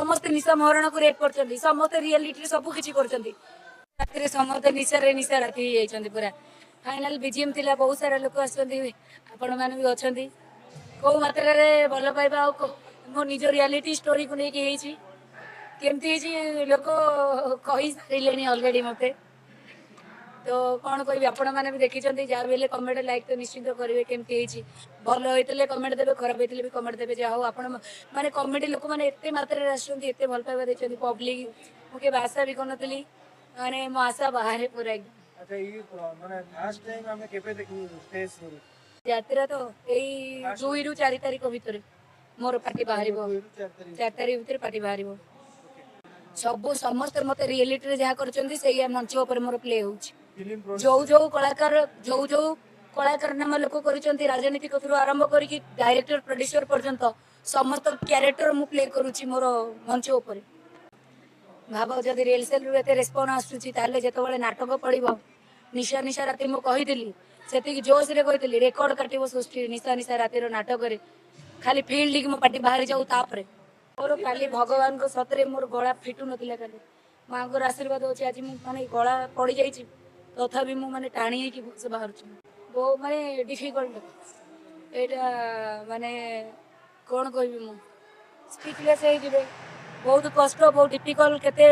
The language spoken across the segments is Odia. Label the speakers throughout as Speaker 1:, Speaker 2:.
Speaker 1: ସମସ୍ତେ ନିଶା ମହାରଣାକୁ ରେପ୍ କରୁଛନ୍ତି, ସମସ୍ତେ ରିଆଲିଟିରେ ସବୁ କିଛି କରୁଛନ୍ତି। ରାତିରେ ସମସ୍ତେ ନିଶାରେ ନିଶା ରାତି ହେଇଯାଇଛନ୍ତି ପୁରା। ଫାଇନାଲ ବିଜିଏମ୍ ଥିଲା, ବହୁତ ସାରା ଲୋକ ଆସୁଛନ୍ତି, ଆପଣମାନେ ବି ଅଛନ୍ତି। କୋଉ ମାତ୍ରାରେ ଭଲ ପାଇବା ଆଉ ମୋ ନିଜ ରିଆଲିଟି ଷ୍ଟୋରିକୁ ନେଇକି ହେଇଛି, କେମିତି ହେଇଛି ଲୋକ କହିସାରିଲେଣି ଅଲରେଡି ମତେ। ତ କ'ଣ କହିବି, ଆପଣମାନେ ବି ଦେଖିଛନ୍ତି, ଯାହା ବି ହେଲେ କମେଣ୍ଟ ଲାଇକ୍ ତ ନିଶ୍ଚିନ୍ତ କରିବେ। କେମିତି ହେଇଛି, ଭଲ ହେଇଥିଲେ କମେଣ୍ଟ ଦେବେ, ଖରାପ ହେଇଥିଲେ ବି କମେଣ୍ଟ ଦେବେ। ଯାହା ହଉ ଆପଣ ମାନେ କମେଡି ଲୋକମାନେ ଏତେ ମାତ୍ରାରେ ଆସୁଛନ୍ତି, ଏତେ ଭଲ ପାଇବା ଦେଇଛନ୍ତି ପବ୍ଲିକ, ମୁଁ କେବେ ଆଶା ବି କରିନଥିଲି, ମାନେ ମୋ ଆଶା ବାହାରେ ପୁରା ଏକଦମ।
Speaker 2: ଆଚ୍ଛା, ଏଇ ମାନେ ଫାର୍ଷ୍ଟ ଟାଇମ୍ ଆମେ କେବେ ଦେଖିବୁ ଷ୍ଟେଜ ଶୋରେ?
Speaker 1: ଯାତ୍ରା ତ ଏଇ 2ରୁ 4 ତାରିଖ ଭିତରେ ମୋର ପାର୍ଟି ବାହାରିବ।
Speaker 2: 2ରୁ 4 ତାରିଖ।
Speaker 1: 4 ତାରିଖ ଭିତରେ ପାର୍ଟି ବାହାରିବ। ସବୁ ସମସ୍ତେ ମତେ ରିଏଲିଟିରେ ଯାହା କରୁଛନ୍ତି, ସେଇଆ ମଞ୍ଚ ଉପରେ ମୋର ପ୍ଲେ ହଉଛି।
Speaker 2: ଫିଲ୍ମ
Speaker 1: ଯୋଉ ଯୋଉ କଳାକାର, ଯୋଉ ଯୋଉ କଳାକାର ନାମ ଲୋକ କରିଛନ୍ତି, ରାଜନୀତି କତରୁ ଆରମ୍ଭ କରିକି ଡାଇରେକ୍ଟର ପ୍ରଡ୍ୟୁସର ପର୍ଯ୍ୟନ୍ତ ସମସ୍ତ କ୍ୟାରେକ୍ଟର ମୁଁ ପ୍ଲେ କରୁଛି ମୋର ମଞ୍ଚ ଉପରେ। ଭାବ, ଯଦି ରିହର୍ସାଲରୁ ଏତେ ରେସ୍ପନ୍ସ ଆସୁଛି, ତାହେଲେ ଯେତେବେଳେ ନାଟକ ପଡ଼ିବ ନିଶା ନିଶା ରାତି, ମୁଁ କହିଥିଲି, ସେତିକି ଜୋସରେ କହିଥିଲି, ରେକର୍ଡ କାଟିବ ସୃଷ୍ଟି ନିଶା ନିଶା ରାତିର ନାଟକରେ। ଖାଲି ଫିଲ୍ଡ ମୋ ପାଟି ବାହାରି ଯାଉ। ତାପରେ ମୋର କାଲି ଭଗବାନଙ୍କ ସତରେ ମୋର ଗଳା ଫିଟୁ ନଥିଲା କାଲି। ମାଙ୍କର ଆଶୀର୍ବାଦ ଅଛି, ଆଜି ମୁଁ ମାନେ ଗଳା ପଡ଼ିଯାଇଛି, ତଥାପି ମୁଁ ମାନେ ଟାଣି ହେଇକି ଭଲସେ ବାହାରୁଛି। ବହୁତ ମାନେ ଡିଫିକଲ୍ଟ ଏଇଟା, ମାନେ କ'ଣ କହିବି, ମୁଁ ସ୍ପିଚଲେସ୍ ହେଇଯିବେ। ବହୁତ କଷ୍ଟ, ବହୁତ ଡିଫିକଲ୍ଟ, କେତେ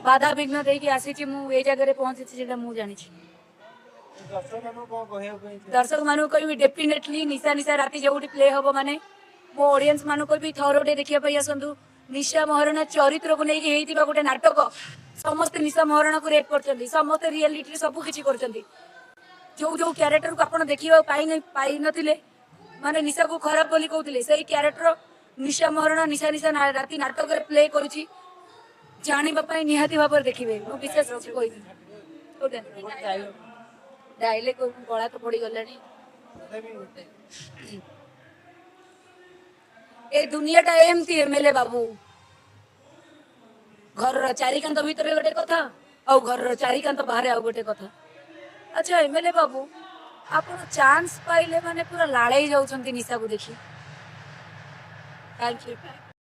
Speaker 1: ବାଧା ବିଘ୍ନ ଦେଇକି ଆସିଛି ମୁଁ ଏଇ ଜାଗାରେ ପହଞ୍ଚିଛି, ସେଇଟା ମୁଁ ଜାଣିଛି।
Speaker 2: ଦର୍ଶକମାନଙ୍କୁ କ'ଣ କହିବା ପାଇଁ ଚାହୁଁଛନ୍ତି?
Speaker 1: ଦର୍ଶକ ମାନଙ୍କୁ କହିବି, ଡେଫିନେଟଲି ନିଶା ନିଶା ରାତି ଯୋଉଠି ପ୍ଲେ ହବ, ମାନେ ମୋ ଅଡିଏନ୍ସ ମାନଙ୍କୁ କହିବି ଥରଟେ ଦେଖିବା ପାଇଁ ଆସନ୍ତୁ। ନିଶା ମହାରଣା ଚରିତ୍ରକୁ ନେଇକି ହେଇଥିବା ଗୋଟେ ନାଟକ। ସମସ୍ତେ ନିଶା ମହାରଣାକୁ ରେପ୍ କରୁଛନ୍ତି, ସମସ୍ତେ ରିଆଲିଟିରେ ସବୁ କିଛି କରୁଛନ୍ତି। ଯୋଉ ଯୋଉ କ୍ୟାରେକ୍ଟରକୁ ଆପଣ ଦେଖିବାକୁ ପାଇନଥିଲେ, ମାନେ ନିଶାକୁ ଖରାପ ବୋଲି କହୁଥିଲେ, ସେଇ କ୍ୟାରେକ୍ଟର ନିଶା ମହାରଣା ନିଶା ନିଶା ରାତି ନାଟକରେ ପ୍ଲେ କରୁଛି। ଜାଣିବା ପାଇଁ ନିହାତି ଭାବରେ ଦେଖିବେ। ମୁଁ ବିଶେଷ କିଛି କହିବି କୋଉଟା ଡାଇଲଗ, ଗଳା ତ ପଡିଗଲାଣି।
Speaker 2: ତଥାପି ଗୋଟେ।
Speaker 1: ଏ ଦୁନିଆଟା ଏମିତି ଏମଏଲଏ ବାବୁ, ଘରର ଚାରିକାନ୍ଥ ଭିତରେ ଗୋଟେ କଥା ଆଉ ଘରର ଚାରିକାନ୍ଥ ବାହାରେ ଆଉ ଗୋଟେ କଥା। ଆଚ୍ଛା ଏମଏଲଏ ବାବୁ, ଆପଣ ଚାନ୍ସ ପାଇଲେ ମାନେ ପୁରା ଲାଳେଇ ଯାଉଛନ୍ତି ନିଶାକୁ ଦେଖି। Thank you.